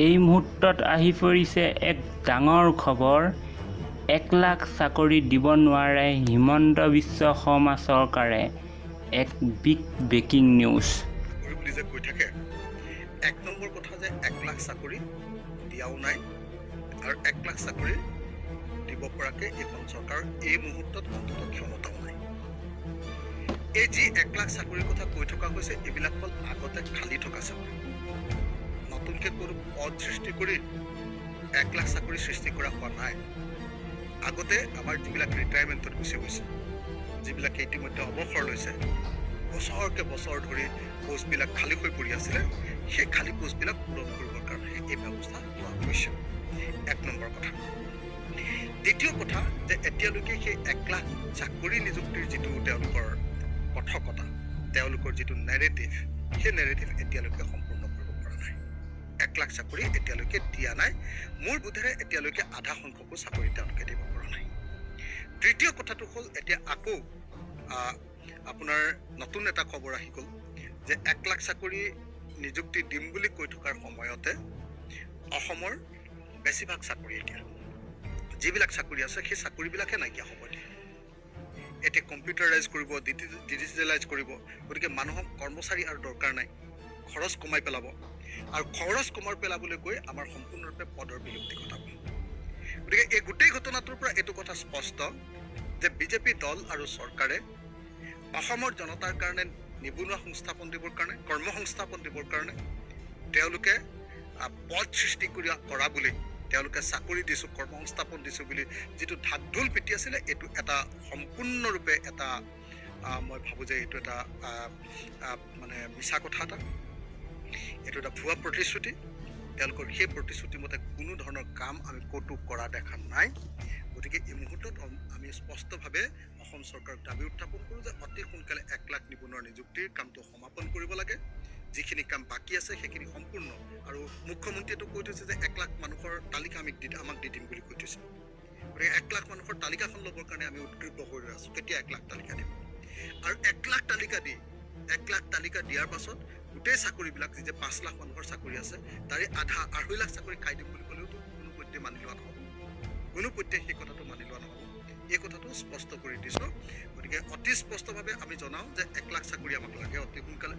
এই মুহূৰ্তত আহি পৰিছে এক ডাঙৰ খবৰ। 1 লাখ চাকৰি দিব নোৱাৰে হিমন্ত বিশ্ব শৰ্মা চৰকাৰে। এক বিগ ব্ৰেকিং নিউজ। চাকৰি বুলি যে কৈ থাকে, এক নম্বৰ কথা যে 1 লাখ চাকৰি দিয়াও নাই আৰু 1 লাখ চাকৰি দিব পৰাকে এইখন চৰকাৰৰ এই মুহূৰ্তত অন্ততঃ ক্ষমতাও নাই। এই যি 1 লাখ চাকৰিৰ কথা কৈ থকা হৈছে, এইবিলাক হ'ল আগতে খালী থকা চাকৰি। নতুনকৈ কোনো পদ সৃষ্টি কৰি 1 লাখ চাকৰি সৃষ্টি কৰা হোৱা নাই। আগতে আমাৰ যিবিলাক ৰিটায়াৰমেণ্টত গুচি গৈছে, যিবিলাকে ইতিমধ্যে অৱসৰ লৈছে, বছৰকে বছৰ ধৰি পোষ্টবিলাক খালী হৈ পৰি আছিলে, সেই খালী পোষ্টবিলাক পূৰণ কৰিবৰ কাৰণে এই ব্যৱস্থা লোৱা হৈছে, এক নম্বৰ কথা। দ্বিতীয় কথা যে এতিয়ালৈকে সেই 1 লাখ চাকৰি নিযুক্তিৰ যিটো তেওঁলোকৰ কথকতা, তেওঁলোকৰ যিটো নেৰেটিভ, সেই নেৰেটিভ এতিয়ালৈকে সম্পূৰ্ণ কৰিব পৰা নাই। 1 লাখ চাকৰি এতিয়ালৈকে দিয়া নাই। মোৰ বোধেৰে এতিয়ালৈকে আধা সংখ্যকো চাকৰি তেওঁলোকে দিব পৰা নাই। তৃতীয় কথাটো হ'ল, এতিয়া আকৌ আপোনাৰ নতুন এটা খবৰ আহি গ'ল যে 1 লাখ চাকৰি নিযুক্তি দিম বুলি কৈ থকাৰ সময়তে অসমৰ বেছিভাগ চাকৰি, এতিয়া যিবিলাক চাকৰি আছে, সেই চাকৰিবিলাকহে নাইকিয়া হ'ব। এতিয়া এতিয়া কম্পিউটাৰাইজ কৰিব, ডিজিটেলাইজ কৰিব, গতিকে মানুহক কৰ্মচাৰী আৰু দৰকাৰ নাই, খৰচ কমাই পেলাব আৰু খৰচ কমাই পেলাবলৈ গৈ আমাৰ সম্পূৰ্ণৰূপে পদৰ বিলুপ্তি ঘটাব। গতিকে এই গোটেই ঘটনাটোৰ পৰা এইটো কথা স্পষ্ট যে বিজেপি দল আৰু চৰকাৰে অসমৰ জনতাৰ কাৰণে নিবনুৱা সংস্থাপন দিবৰ কাৰণে, কৰ্মসংস্থাপন দিবৰ কাৰণে তেওঁলোকে পদ সৃষ্টি কৰা বুলি, তেওঁলোকে চাকৰি দিছোঁ, কৰ্মসংস্থাপন দিছোঁ বুলি যিটো ঢাক ঢোল পিটি আছিলে, এইটো এটা সম্পূৰ্ণৰূপে এটা মই ভাবোঁ যে এইটো এটা মানে মিছা কথা এটা, এইটো এটা ভুৱা প্ৰতিশ্ৰুতি। তেওঁলোকৰ সেই প্ৰতিশ্ৰুতি মতে কোনো ধৰণৰ কাম আমি ক'তো কৰা দেখা নাই। গতিকে এই মুহূৰ্তত আমি স্পষ্টভাৱে অসম চৰকাৰক দাবী উত্থাপন কৰোঁ যে অতি সোনকালে 1 লাখ নিবনুৱাৰ নিযুক্তিৰ কামটো সমাপন কৰিব লাগে। যিখিনি কাম বাকী আছে সেইখিনি সম্পূৰ্ণ। আৰু মুখ্যমন্ত্ৰীয়েতো কৈ থৈছে যে 1 লাখ মানুহৰ তালিকা আমি দি আমাক দি দিম বুলি কৈ থৈছে। গতিকে 1 লাখ মানুহৰ তালিকাখন ল'বৰ কাৰণে আমি উদ্গ্ৰীৱ হৈ ৰৈ আছোঁ, কেতিয়া 1 লাখ তালিকা দিব। আৰু 1 লাখ তালিকা দি, 1 লাখ তালিকা দিয়াৰ পাছত গোটেই চাকৰিবিলাক, যি যে 5 লাখ মানুহৰ চাকৰি আছে, তাৰে আধা 2.5 লাখ চাকৰি খাই দিম বুলি ক'লেওতো কোনো পধ্যে মানি লোৱা নহ'ব। কোনো পধ্যে সেই কথাটো মানি লোৱা নহ'ব। এই কথাটো স্পষ্ট কৰি দিছোঁ। গতিকে অতি স্পষ্টভাৱে আমি জনাওঁ যে 1 লাখ চাকৰি আমাক লাগে অতি সোনকালে।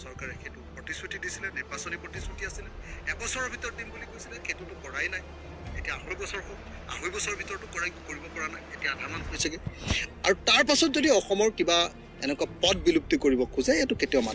চৰকাৰে সেইটো প্ৰতিশ্ৰুতি দিছিলে, নিৰ্বাচনী প্ৰতিশ্ৰুতি আছিলে, এবছৰৰ ভিতৰত দিম বুলি কৈছিলে, সেইটোতো কৰাই নাই। এতিয়া 2.5 বছৰ হ'ল, 2.5 বছৰৰ ভিতৰতো কৰিব পৰা নাই, এতিয়া আধামান হৈছেগৈ। আৰু তাৰ পাছত যদি অসমৰ কিবা এনেকুৱা পদ বিলুপ্তি কৰিব খোজে, এইটো কেতিয়াও মানি